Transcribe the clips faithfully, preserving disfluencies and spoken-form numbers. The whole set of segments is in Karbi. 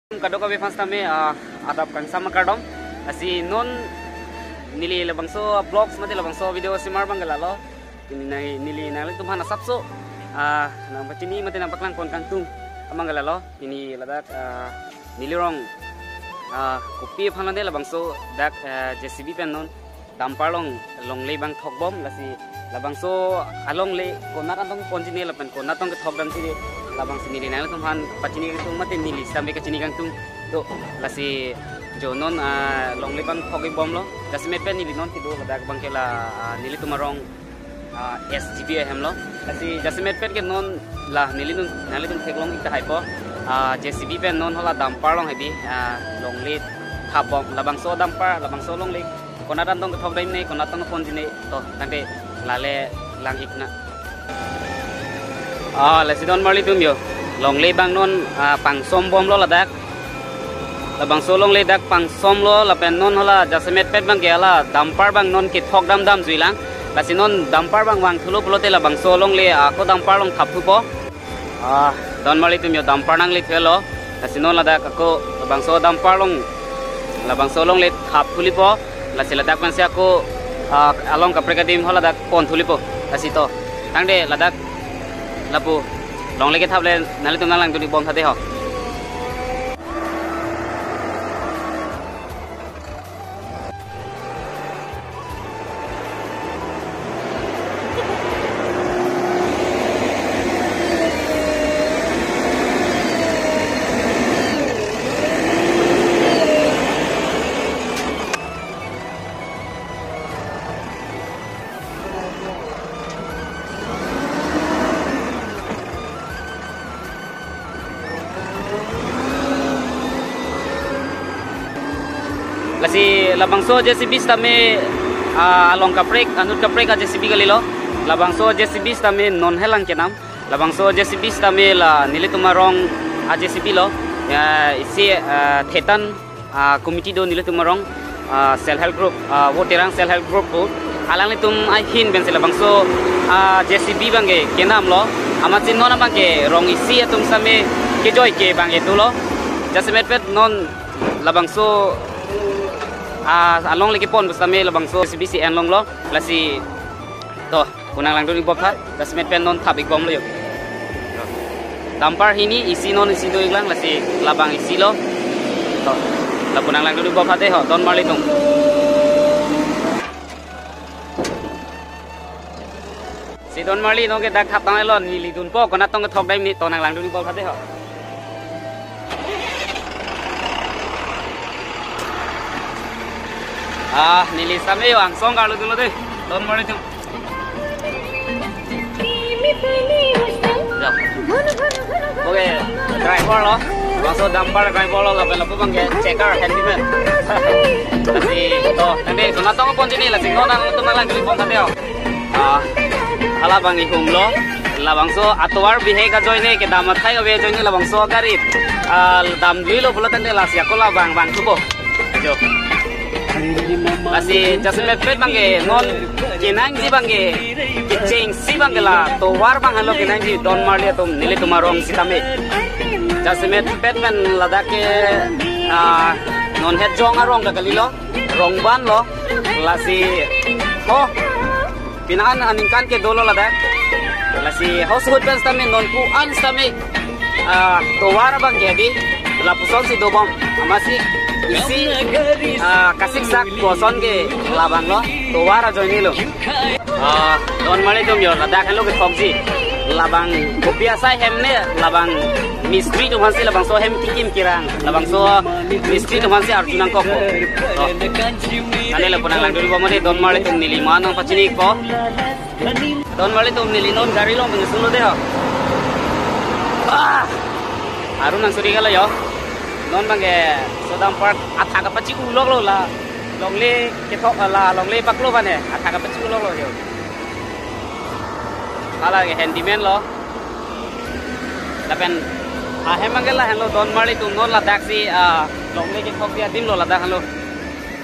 Kadokave aphan sitame, ah, adap kangsam akardom. Lasi non neli labangso vlogs mate labangso video semar abang ke lalo. Pini nang neli nanglitum aphan asapso, ah, nangpachini mate nangpaklang pon kangtung abang ke lalo. Pini ladak, ah, neli rong, ah, kopi aphan lone labangso dak, ah, J C B pen non dumper along longle abang thokbom, lasi labangso alongle konat an tong ponjine lapen konat tong kethok damjine, labangsi neli nanglitum aphan pachini kangtung mate neli sitame kachini kangtung do. Lasi jo non, ah, longle abang thokji bomlo, jasemet pen neli non kedo ladak abang ke la, ah, nelitum arong, ah, S G B ahem lo. Lasi jasemet pen ke non la neli non nanglitum theklong ik tahai po, ah, J C B pen non hala dumper along hedi, ah, longle thapbom, labangso dumper, labangso longle konat an tong kethok damjine, konat tong ponjine, to tangte lale lang ik nang. Ah, lasi donmarlitum jo, longle abang non, ah, pangsom bomlo ladak. Labangso longle dak pangsomlo lapen non hala jasemet pen abang ke hala dumper abang non kethok dam damjuilang. Lasi non dumper abang vangthulo pulote labangso longle ako dumper along thapthupo. Ah, donmarlitum jo, dumper nangle thulo. Lasi non ladak ako labangso dumper along, labangso longle thapthulipo. Lasi ladak pensi ako, ah, along kaprek adim ho ladak ponthulipo. Lasi to tangte ladak lapu longle kethap le nanglitum nanglang duni bom thate ho. Lasi labangso J C B sitame, ah, along kaprek, anut kaprek a J C B kalilo. Labangso J C B sitame non helang kenam. Labangso J C B sitame la nelitum arong a J C B lo. Ya, isi, ah, Thetan, ah, committee do nelitum arong, ah, self help group, ah, Voterang self help group pu. Alanglitum ahin pensi labangso, ah, J C B abang ke kenamlo. Amatsi non abang ke rong isi atum sitame kejoi ke abang ke dolo. Jasemet pen non labangso, ah, alongle kepon pusitame labangso J C B si enlonglo. Lasi to, pu nanglang duni bom tha, jasemet pen non thap ik bomlo jo. Dumper hini isi non isi do iklang, lasi labang isi lo. To, lapu nanglang duni bom thate ho, donmarlitum. Si donmarli, non ke dak thap tang lo, neli dunpo, konat tong kethok damji, to nanglang duni bom thate ho. Ah, neli sitame jo angsong karlu dunlo de, donmarlitum. Jo. Okay, driver lo. Labangso dumper driver lo, lapen lapu abang ke checker, handyman. Lasi to, tangte konat tong ponjine, lasi non nangtum nanglang duni bom thate ho. Ah, hala abang ihumlo. Labangso atovar bihek ajoine, kedam athai ave ajoine labangso gari, ah, damjuilo pulo tangte lasi ako labang vangthupo. Jo. Lasi jasemet pen abang ke non kenangji abang ke, kechengsi abang ke la tovar abang henlo kenangji, donmarli atum, nelitum arong sitame. Jasemet pen pen ladak ke, ah, non het jong arong ta kalilo, rong ban lo. Lasi ho, pini an aningkan ke dolo ladak. Lasi ho suhut pen sitame nonpu an sitame, ah, tovar abang ke hedi lapusonsi dobom. Amatsi isi, ah, kasiksak puson ke labang lo, tovar ajoinelo. Ah, donmarlitum jo, ladak henlo kethokji. Labang kopi asai hem ne, labang mistri atum aphansi labangso hem kekim kerang, labangso mistri atum aphansi arju nangkok. To. Kane lapu nanglang duni bom de, donmarlitum, neli ma nangpachini ikpo. Donmarlitum, neli non gari along pangisulo de ho. Ah! Aru nang suri kalo jo. Non abang ke so dumper athak kapachi-uloklo la. Longle kethok la, longle paklo aphan he. Athak kapachi-uloklo jo. Hala ke handyman lo. Lapen ahem abang ke la henlo, donmarlitum, non ladaksi, ah, longle kethokji adim lo ladak henlo.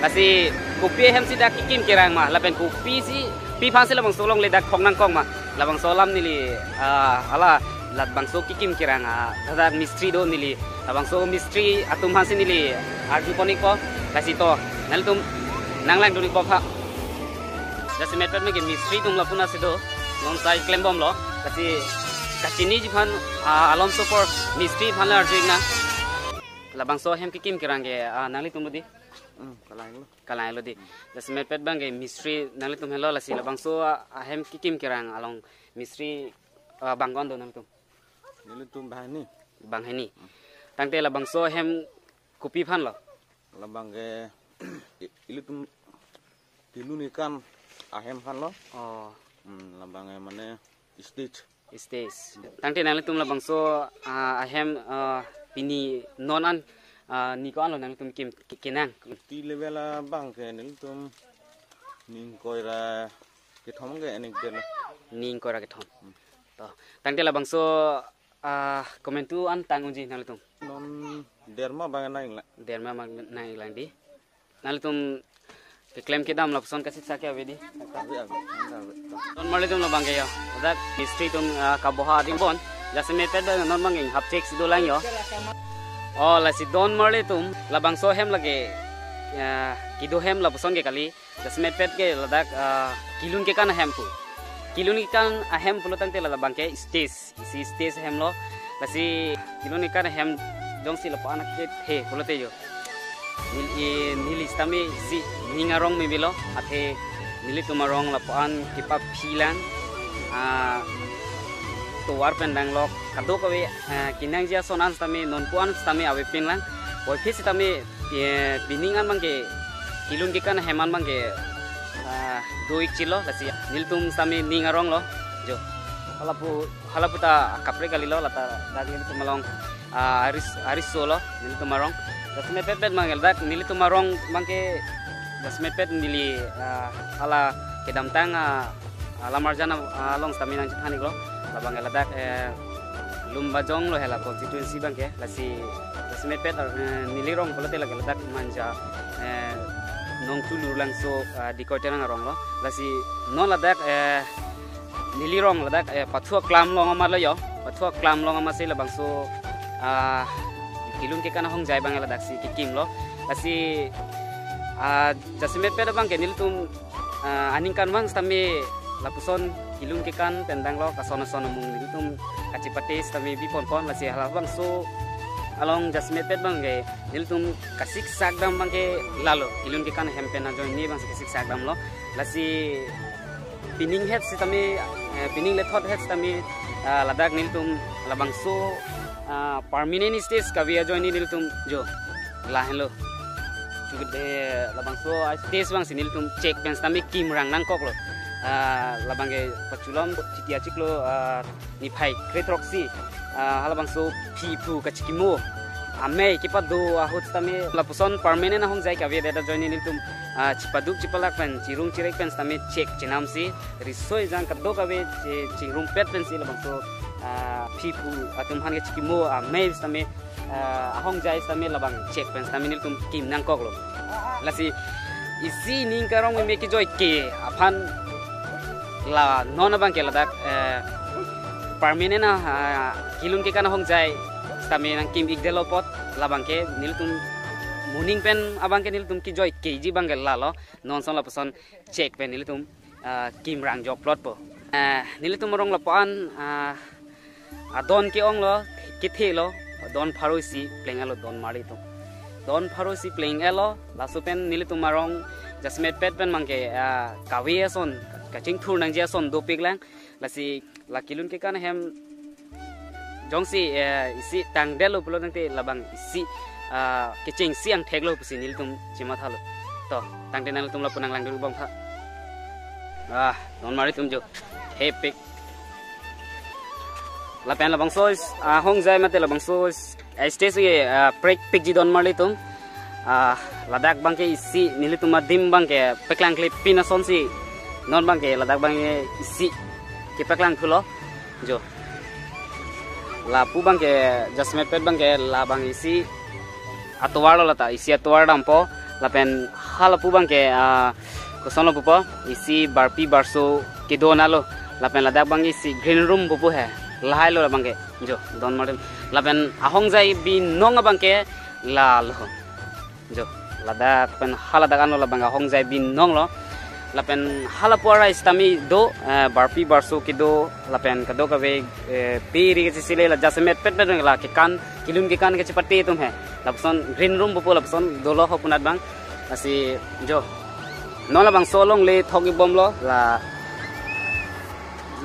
Lasi kopi ahem si dak kekim kerang ma, lapen kopisi, pi aphansi labangso longle dak thok nangkok ma. Labangso alam neli, ah, hala Labangso kekim kerang, ah, ladak mistri do neli. Labangso mistri atum aphansi neli arju pon-ikpo. Lasi to, nanglitum nanglang dun-ikpo pha. Jasemet pet abangke mistri atum lapu-an si do. Non sai klembomlo. Lasi kachiniji aphan, ah, alomso apor mistri aphan le arju-iknang. Labangso ahem kekim kerang ke, ah, nanglitum lo di? Hmm, kalang-iklo. Kalang-iklo di. Jasemet pet abangke mistri nanglitum henlo, lasi labangso, ah, ahem kekim kerang along mistri, ah, bang ko-an do nanglitum? Nelitum banghini. Banghini. Tangte labangso ahem kopi aphan lo? Labangke i-, ilitum kilun kekan ahem aphan lo. Oh. Hmm, labangke mane stage. Stage. Tangte nanglitum labangso, ah, ahem, ah, pini non an, ah, ni ko-an lo nanglitum kim ke-, kenang? Ti level abangke nelitum ning ingkoi ra kethom ke enik delo. Ning ingkoi ra kethom. Hmm. To, tangte labangso, ah, komantu an tang unji nanglitum? Non derma abang nang-iklang. Derma abang nang-iklang di. Nanglitum keklem kedam lapuson kasiksak ke ave di? Ave, ave, ave, ave. Don marli atum labangke yo. Ladak mistri atum, ah, kaboha ading bon. Jasemet pet abang non abangke hap chek si dolang yo. Oh, lasi don marli atum labangso ahem lake, ah, kedo ahem lapuson ke kali. Jasemet pet ke ladak, ah, kilun kekan ahem pu. Kilun kekan ahem pulo tangte labangke stage. Isi stage ahem lo. Lasi kilun kekan ahem jongsi lapu-an akethe pulote yo. Nel-, i, neli sitame isi ning arong me bilo. Athe nelitum arong lapu-an kepaphilang. Ah, tovar pen danglok. Kadokave, ah, kenangji ason an sitame, nonpu an sitame avepinlang. Puvoiphit sitame, eh, pining an abangke, kilun kekan ahem an abangke, ah, do-ik chilo, lasi nelitum sitame ning arong lo, jo. Halapu, halapu ta kaprek kali lo, lata dak nelitum along, ah, aris, ariso lo, nelitum arong. Jasemet pet abangke, dak nelitum arong abangke, jasemet pet neli, ah, hala kedamtang, ah, ah, lamarjan, ah, along sitame nangchethan-iklo. Labangke ladak, eh, Lumbajong lo hela constituency abangke. Lasi, jasemet pet, eh, neli rong pulote lake ladak Manja, eh, Nongtulur Langso, ah, Dikoi Terang arong lo. Lasi, non ladak, eh, neli rong ladak, eh, Pathu Aklam along amat lo yo. Pathu Aklam along amatsi labangso, ah, kilun kekan ahongjai abang ladak si kekim lo. Lasi, ah, jasemet pet abangke nelitum ah, aningkanvang sitame lapuson kilun kekan pen danglok ason ason amung nelitum kachepate sitame biponpon, lasi halabangso along jasemet pet abangke nelitum kasiksak dam abangke lalo, kilun kekan ahem pen ajoine abangsi kasiksak damlo. Lasi pining het sitame, eh, pining lethot het sitame, ah, ladak nelitum labangso, ah, permanent stage kave ajoine nelitum jo lahenlo. Chukit de labangso, ah, stage abangsi nelitum chek pen sitame kimrang nangkoklo. Ah, labangke pachulom chiti achiklo, ah, niphai kre throksi, ah, halabangso phi phu kachikimo amei kepado ahut sitame lapuson permanent ahongjai kave det ajoine nelitum, ah, chipaduk chipalak pen chirung chirek pen sitame chek chenamsi riso ejang kadokave che-, chingrumpet pensi labangso, ah, phi phu atum aphan kachikimo amei sitame, ah, ahongjai sitame labang chek pen sitame nelitum kim nangkoklo. Lasi isi ning karong meme kejoike aphan la non abangke ladak, eh, permanent, ah, kilun kekan ahongjai sitame nangkim-ik detlo apot, labangke nelitum moning pen abangke nelitum kejoikeji abangke lalo, non ason lapuson chek pen nelitum, ah, kimrang jokplotpo. Ah, nelitum arong lapu-an, ah, adon ke-onglo, kethelo, don pharo isi pleng-etlo don marli atum. Don pharo isi pleng-etlo, laso pen nelitum arong jasemet pet pen abangke, ah, kave ason, kachingthur nangji ason dopiklang, lasi la kilun kekan ahem jongsi, eh, isi tangdetlo pulo tangte labang isi, ah, kechengsi angtheklo pusi nelitum chemathalo. To, tangte nanglitum lapu nanglangdun bom tha. Ah, don marli atum jo. Hepik. Lapen labangso, ah, ahongjai mate labangso, ah, stage ke, ah, prekpikji don marli atum. Ah, ladak abangke isi nelitum adim abangke paklangklepin asonsi non abangke ladak abangke isi kepaklangthulo. Jo. Lapu abangke jasemet pet abangke labang isi atovarlo lata, isi atovar dampo, lapen halapu abangke, ah, kosonlo pupo, isi barpi barso kedonalo, lapen ladak abang isi green room pupo he. Lahai lo labang ke. Jo, Donmarli. Lapen ahongjai binong abang ke lalo. Jo, ladak pen haladak anlo labang ahongjai binong lo. Lapen hala pu arai sitame do, eh, barpi barso kedo, lapen kadokave, eh, pe ri kachesile la jasemet petpet la kekan, kelun kekan kachepate atum he. Lapuson green room pupo lapuson dolo ho punat abang. Lasi jo. Non labangso alongle thok-ik bomlo la,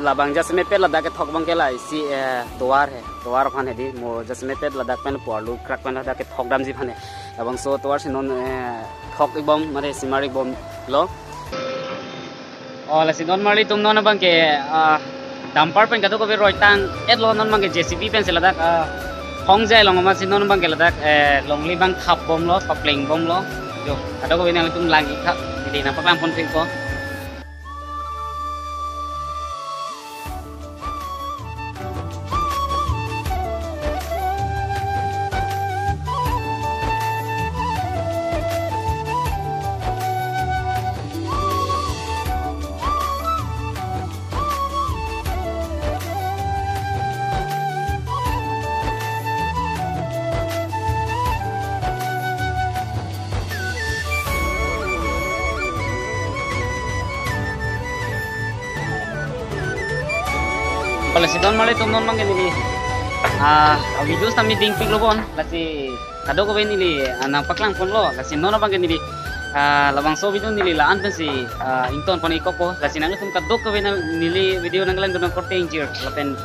labang jasemet pet ladak kethok abang ke la isi, eh, tovar he. Tovar aphan hedi mo jasemet pet ladak pen pu arlo krak pen ladak kethok damji aphan he. Labangso tovar si non, eh, thok-ik bom mane simar-ik bomlo. Oh, lasi Donmarli atum non abang ke, ah, dumper pen kadokave roi tang-etlo, non abang ke J C B pen si ladak, ah, hongjai along amat si non abang ke ladak, eh, longle abang thap bomlo, papleng bomlo. Jo, kadokave nanglitum lang-ik tha, hedi nangpaklang ponpikpo. Lasi Donmarli atum non abang ke neli, ah, video sitame dingpiklo bon, lasi kadokave neli, ah, nangpaklang ponlo, lasi non abang ke neli, ah, labangso video neli la-an pensi, ah, ington pon-ik kokpo, lasi nanglitum kadokave nang neli video nanglang dun korte ingjir, lapen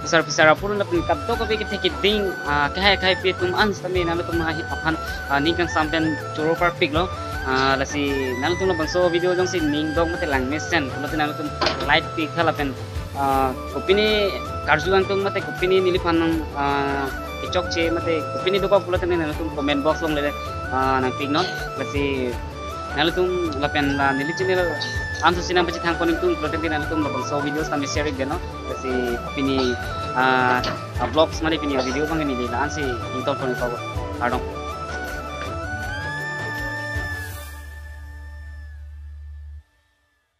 pisar pisar apor lapen kadokave kethe keding, ah, kehai kehaipi atum an sitame nanglitum ahi aphan, ah, ning kangsam pen choro parpiklo, ah, lasi nanglitum labangso video jongsi ning dong mate langmesen, mate nanglitum like pi tha lapen, ah, kopine karju angtung mate kopine neliphan, ah, kechokche mate kopine dokok pulote nanglitum comment box along le, ah, nangpiknon. Lasi nanglitum lapen la neli channel an susi nangpachethang pon-iktung pulote nanglitum labangso video sitame share-ik deno. Lasi pini, ah, ah, vlogs mane pini video abang neli la-an si ington pon-ikpo. Kardom.